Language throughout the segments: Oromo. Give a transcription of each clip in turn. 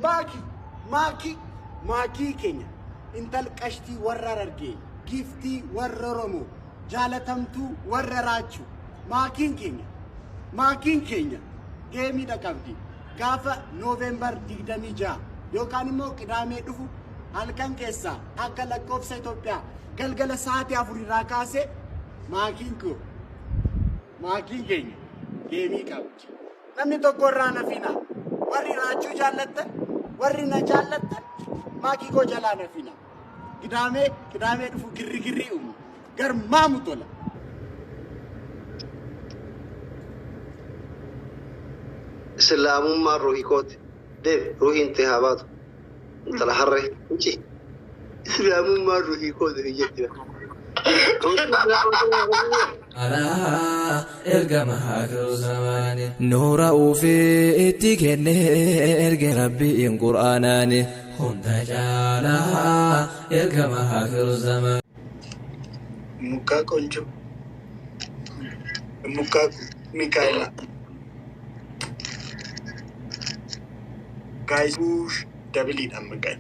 Maakii, maakii, maakii keenya intal qashtii warra Harargee, giftii warra Oromoo, jaalatamtuu warra Raachuu. Maakiin keenya, maakiin keenya geemiidha qabdi. Gaafa November 26 yookaan immoo Qidaamee dhufu halkan keessaa akka lakkoofsa Itoophiyaa galgala sa'aatii 4 irraa kaasee maakiin koo, maakiin keenya geemii qabdi. Namni tokko irraa nafina. Warri Raachuu jaallattan, warri na jaallattan maakii koo jalaa nafina. Qidaamee, Qidaamee dhufu girrigirrii uumu. Garmaamu tola. Islaamummaan ruuhii kooti. Deemi, ruuhiin tee haa baatu. Intala harree. Inci. Islaamummaan ruuhii kooti hin jetti. Alaa ergama aakiru zamaani. Nuura ufii itti kenne erge Rabbiin Qur'aanaani. Hunda caalaa ergama aakiru zamaani. Mukkaa ቆንጆ mukkaa Mikaela guys, push double dha amma, guys,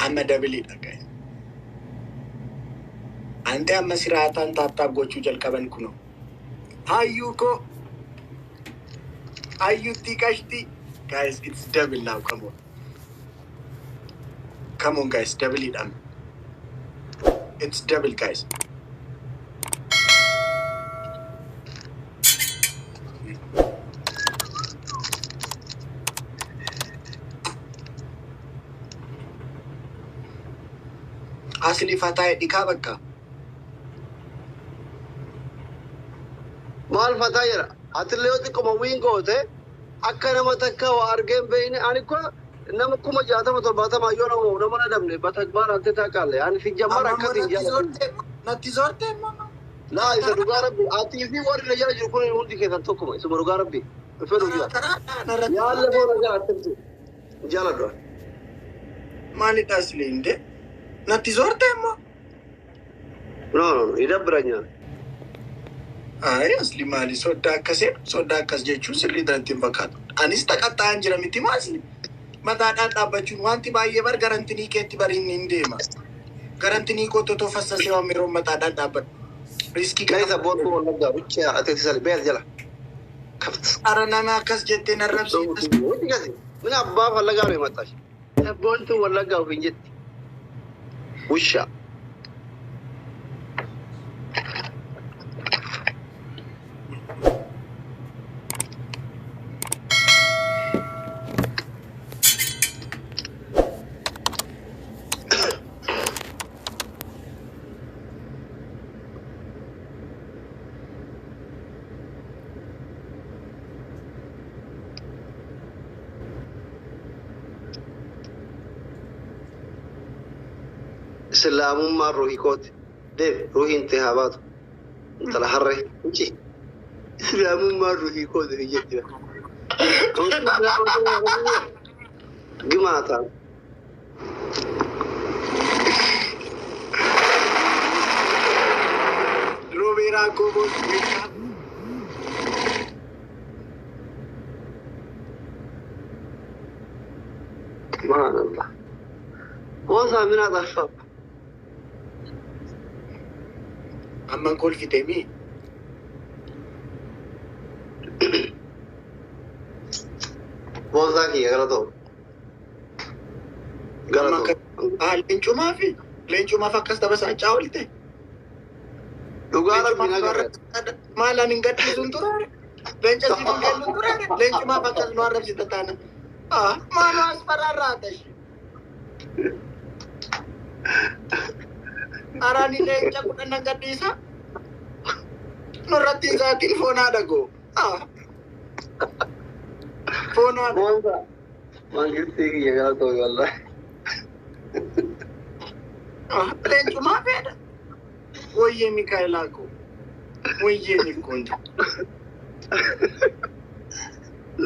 amma double dha, guys. Ante amma siraataan tap tap gochuu jalqaban kunoo. Hayyuu koo, hayyuutti qashti. Guys, it's double now. Come on, come on, guys, double dha. It's double, guys. Asli fataa dhikaa bakka. Maal fataa jedha? Atillee yoo xiqqoma wiin goote akka nama takka waa argee hin beekne, ani ko nama 60,000 70 yoo nama na dabne batagbaar ante taaqaalle ani si jammar Amma akkas hin natti jaalladhu. Zorte, natti zorte mama. Laa, isa dhugaa rabbi, atii fi warri na jala jiru kun hundi keessan tokkuma, isuma dhugaa rabbi fedhu jira. Karaa narratti Yaalle zorte. foon agaa attibtu hin jaaladhu. Maalidha asli inde? Natti zorte immoo? No, no, no, ይደብረኛል። Ay, asli maali soddaa akkasii, soddaa akkas jechuun sirrii natti hin fakkaatu. Anis taqaxxa'an jira miti moo asli? Mataadhaan dhaabbachuun wanti baay'ee bar garantinii keetti bariin hin deema. Garantinii koo totoo fassasee waan yeroo mataadhaan dhaabbadhu. Riskii Nay kana. Sabboontuu Wallaggaa ብቻ አቴትሰል ቤት jala ከፍት Ara nama akkas jettee narrabsiitas. ምን አባ ፈለጋ ነው የመጣሽ? Sabboontuu Wallaggaa ofiin jetti. ውሻ። Islaamummaan ruuhii kooti. Deemi, ruuhiin tee haa baatu. Intala harree. Inci. Islaamummaan ruuhii kooti hin jetti. Gimaataa. Roobeeraa koo. Subhanallah. Moosaa minaa xarfaa. Amman kolfite mi? Moosaa kiyya galatoo. Amma akka Galatoo. ah, leencumaa fi leencumaaf akkas taphasachaa oolte. Dhugaa rabbi Leencumaaf na nu garre. arrabsita. Maal, ani hin gadhiisuun ture? Leenca siif hin kennu ture? Leencumaaf akkas nu arrabsita taana. Ah, maal as faraarraata ishee. Araani leenca 10 nan gadhiisa. Nurratti isaatiin foon haadha goo. Ah, foon haadha. Moosaa. Mangistii kiyya galatoo wallahi. Ah, leencumaa fedha. Wayyee Mikaa'elaa koo. Wayyee Nikkoonjo.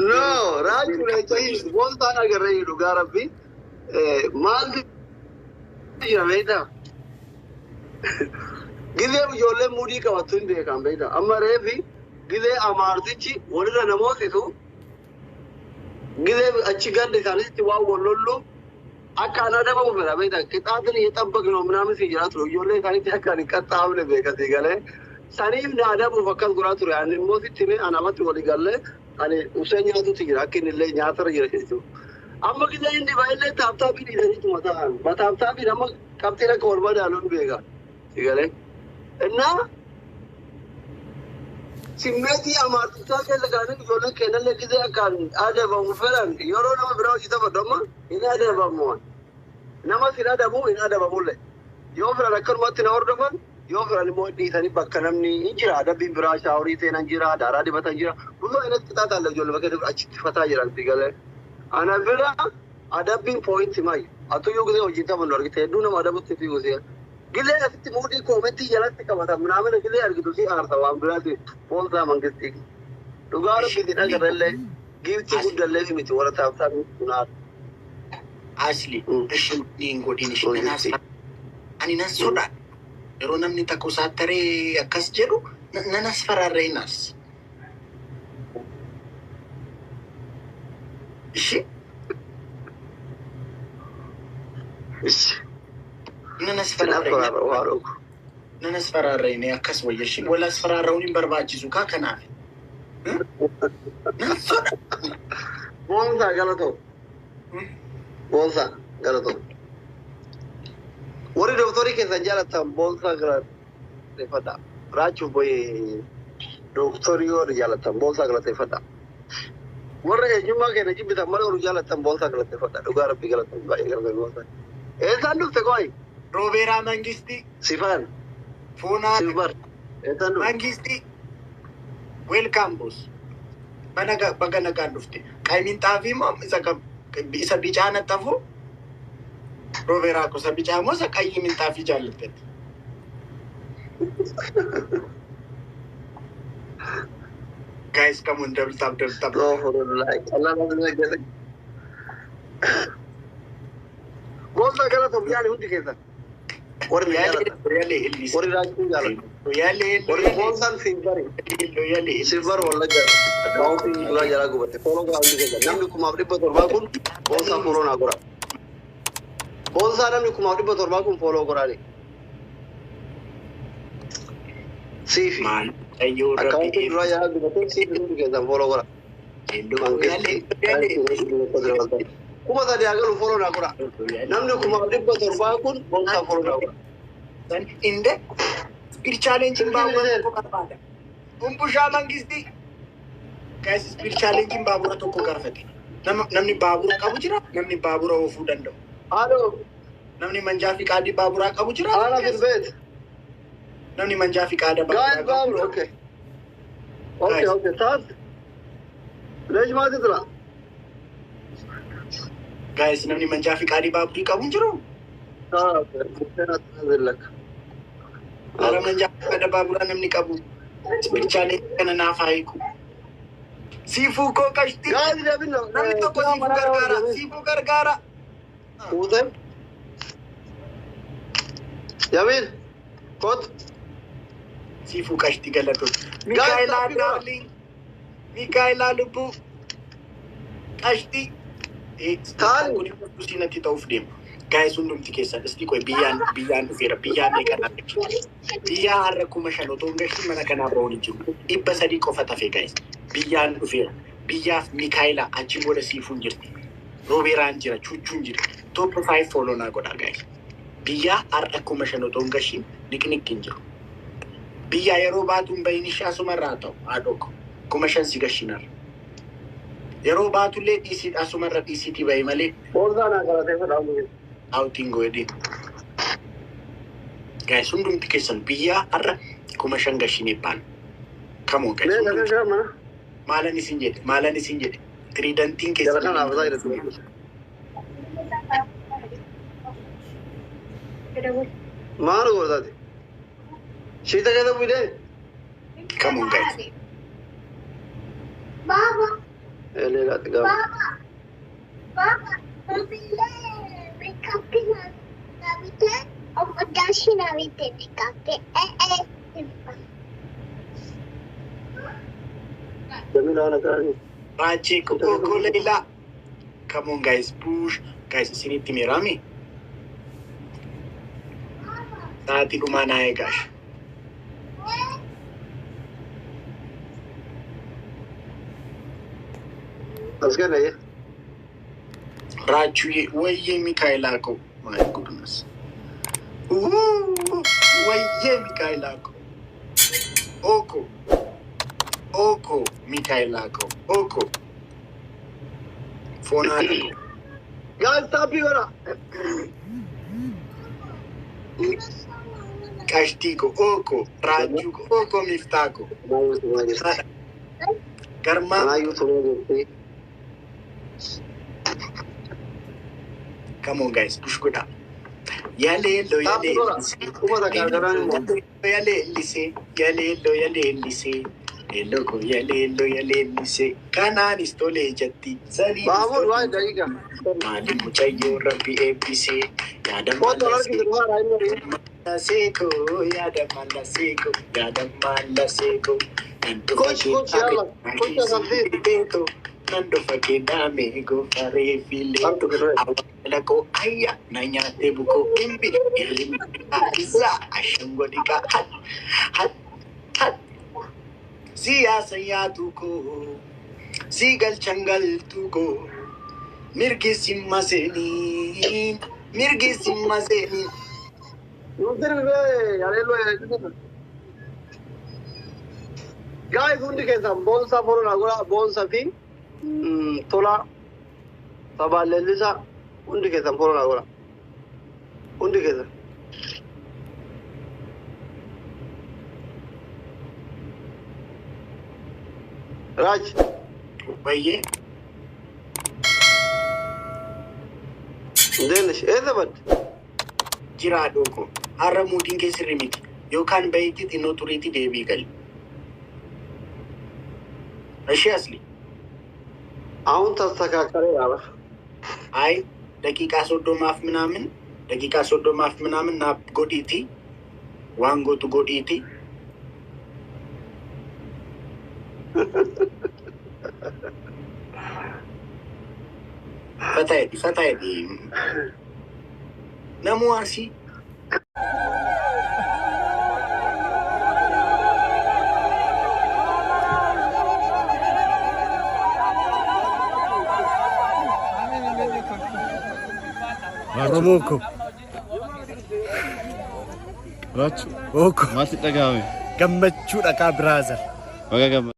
No, raachuu leenca hiisu. Moosaan agarree dhugaa rabbi. Maaltu jira beektaa? Gizee ijoolleen mudii qabattu hin beekan beektaa? Amma reefi Gizee amaartichi walirra namoosisu gizee achi ganda isaaniitti waan wal lollu akka an adabamu fedha beektaa qixaatiin እየጠበቅን ነው ምናምን ሲጀራ ture ijoollee isaaniitti akka ani qaxxaamne beekasii galee saniif na adabuuf akkas godhaa ture. Ani immoo sitti hime anamatti walii gallee ani usee nyaatutti jira akka inni illee nyaatarra jira jechuudha. Amma gizee inni baay'ee tap tapii dhiisaniituma ta'an tap tapiin amma qabxiin akka wal madaaluun beeka si galee. Innaa simmeetii amaartichaa keessa gaanii ijoolleen kennallee gizee akkaan adabamu fedhan yeroo nama biraa hojii taphadhu amma hin adabamu. Nama sin adabu hin adabamullee. Yoo fedhan akkanumatti na hordofan yoo fedhan immoo dhiisanii bakka namni hin jira adabbiin biraa shaaworii seenan jira daaraa dibatan jira ብዙ አይነት ቅጣት አለ ijoollee bakka achitti fataa jiran si galee. Ana bira adabbiin point mayi atuyyuu gisee hojii taphannu argite hedduu nama adabutti fiigu si'a. Gilee asitti muudii commentii jalatti qabatan ምናምን gilee argitu si aarsa waan biraati boonsaa mangistii. Dhugaa rabbiitiin agarrellee giiftii guddallee miti warra tap tapii kun aarsa. Asli ishin niin godhin ishin nan ani nan sodaadha. Yeroo namni takka usaattaree akkas jedhu nan asfaraarree nas. Ishi nan asfaraarree nan asfaraarree akkas wayya ishin wal asfaraarra'uun hin barbaachisu kaa kanaaf. Nan sodaadha. Boonsaa galatoo. Boonsaa galatoo. Warri dooktorii keessan jaalatan boonsaa galateeffadha. Raachuuf boyee dooktorii warri jaalatan boonsaa galateeffadha. Warra eenyummaa keenya jibbitan malee warri jaalatan boonsaa galateeffadha. Dhugaa rabbii galatan baay'ee galatan boonsaa. Eessaan dhufte qo'ayi? Roobeeraa Mangistii. Sifaan. Foonaa. Silbar. Eessaan dhufte? Mangistii. Welcome boss. Baga nagaan dhufte. Qaymiin xaafii moo isa kam? Isa bicaa naxafu? Roobeeraa gosa bicaa moo isa qayyii minxaafii jaallattetti? Guys, come on, double tap, double tap. Boonsaa galatoo yaani hundi keessan. Warri jaalatan. Warri raachuu jaalatan. Warri boonsaan simbari. Silbar wallagga. Kaawwatiin duraa jalaa gubatte. Follow godhaa hundi keessan. Namni 1700 kun boonsaa follow naa godhaa. Boonsaa namni 1700 kun follow godhaani. Siifi. Akkaawwantiin duraa jalaa gubatte siifi hundi keessan follow godhaa. 3000 hagalu follow naa godhaa. Namni 1700 kun boonsaa follow naa godhaa. Inde speed challenge baabura tokko barbaada. Umbushaa Mangistii. Guys, speed challenge baabura tokko gaafate. Namni baabura qabu jira, namni baabura oofuu danda'u. Alo. Namni manjaa fi qaadii baaburaa qabu jira. Ana fil beet. Namni manjaa fi qaada Guys, baaburaa qabu baabur, jira. okay. Okay, okay. Taas. ليش ما تطلع؟ Guys, namni manjaa fi qaadii baaburii qabu hin jiru. آه، تنزل لك. Hara manjaa fi qaada baaburaa namni qabu. Speed challenge kana naaf haa hiiku. Siifuu koo qashtii. Guys, deebina. Namni tokko siifuu gargaara. Siifuu gargaara. Fuute. Jamiil. Kot. Siifuu qashtii galatoon. Mikaa'elaa darling. Mikaa'elaa lubbuu. Qashtii. Taali. Kun siinatti ta'uuf deema. Guys, hundumti keessan isti qoy biyyaan biyyaan dhufeera. Biyyaa meeqa Biyyaa har'a 5000 otoo hin gashin mana kanaa ba'uun hin jiru. 300 qofa tafe guys. Biyyaan dhufeera. Biyyaaf Mikaa'elaa achi booda siifuun jirti. Roobeeraan jira. Chuchuun jira. Top 5 follow naa godhaa guys. Biyyaa har'a 5000 otoo hin gashin niqniq hin jiru. Biyyaa yeroo baatu hin bahin ishee asumarraa ta'u haadhoo 5000 si gashinarra. Yeroo baatullee dhiisii asumarra dhiisiitii bahi malee Boonsaa naa galateeffadha. outing godhee. Guys, hundumti keessan biyyaa har'a 5000 gashinee baana. Come on guys. Mee lafa mana. Maalan isin jedhe maalan isin jedhe tiriidantiin Jala keessan. kana haftaa jedhatu. Maal gootaati? Shiita keessa buidee? Come on guys. Baba, Leelaatti gaafa. Baba, Baba, makeup na bite, o dashi na bite makeup. Eh eh. Jamila waan akkanaa. Raachee koo Leelaa. Come on guys, push. Guys, isinitti miiraami. Sa'aatii dhumaa naa eegaash. As kana ye. Raachuu wayyee Mikaa'elaa koo. My goodness. Wayyee Mikaa'elaa koo. Oko. Oko Mikaa'elaa koo. Oko. Foon haadha koo. Guys, taappii godha. Qashtii koo. Oko. Raachuu koo. Oko Miftaa koo. Garmaa. Kanaayyuu tumaa jirti. Come on guys, push godhaa. Yaleello Taappii godha. Kuma takka arganaan immoo. yaleellise yaleello yaleellise leelloo koo yaleello yaleellise kanaanis tolee jetti saniinis Maamuud tolee waa'ee daqiiqa. maali mucayyoo rabbi eebbise yaada Kootu wal arginu dhufaadha inni horii. mallaseekoo yaada mallaseekoo yaada mallaseekoo nan dhufa Coach, coach, yalla. Coach, asaltii. keeto nan dhufa keedhaame goofaree fiileeto Hartu kirree. awwaala koo ayya na nyaate bukoo imbi irri isaa ashango dhiqaa hat hat hat siyaasa yaadu koo si galchan galtuu koo mirgi simma seeniin mirgi simma seeniin. Nuti bee yaleelloo yaleelloo. Guys, hundi keessan boonsaa follow godha. Boonsaa fi tola sabaan leellisaa hundi keessan follow godha. Hundi keessan. Raaj, Bayyee እንዴት ነሽ? Eessa badde? jiraa dhooko har'a muudiin kee sirri miti yookaan bayitti xinnoo turiitti deebii gali. Ishee asli አሁን ተስተካከለ ያለ አይ daqiiqaa soddomaaf ምናምን daqiiqaa soddomaaf ምናምን naaf godhiiti waan gootu godhiiti. Fata jedhi fata jedhi namuu asii. Oromoo koo. Raachuu Ooko. maaltu dhagahame? Gammachuu dhaqaa brother. Baga gammadde.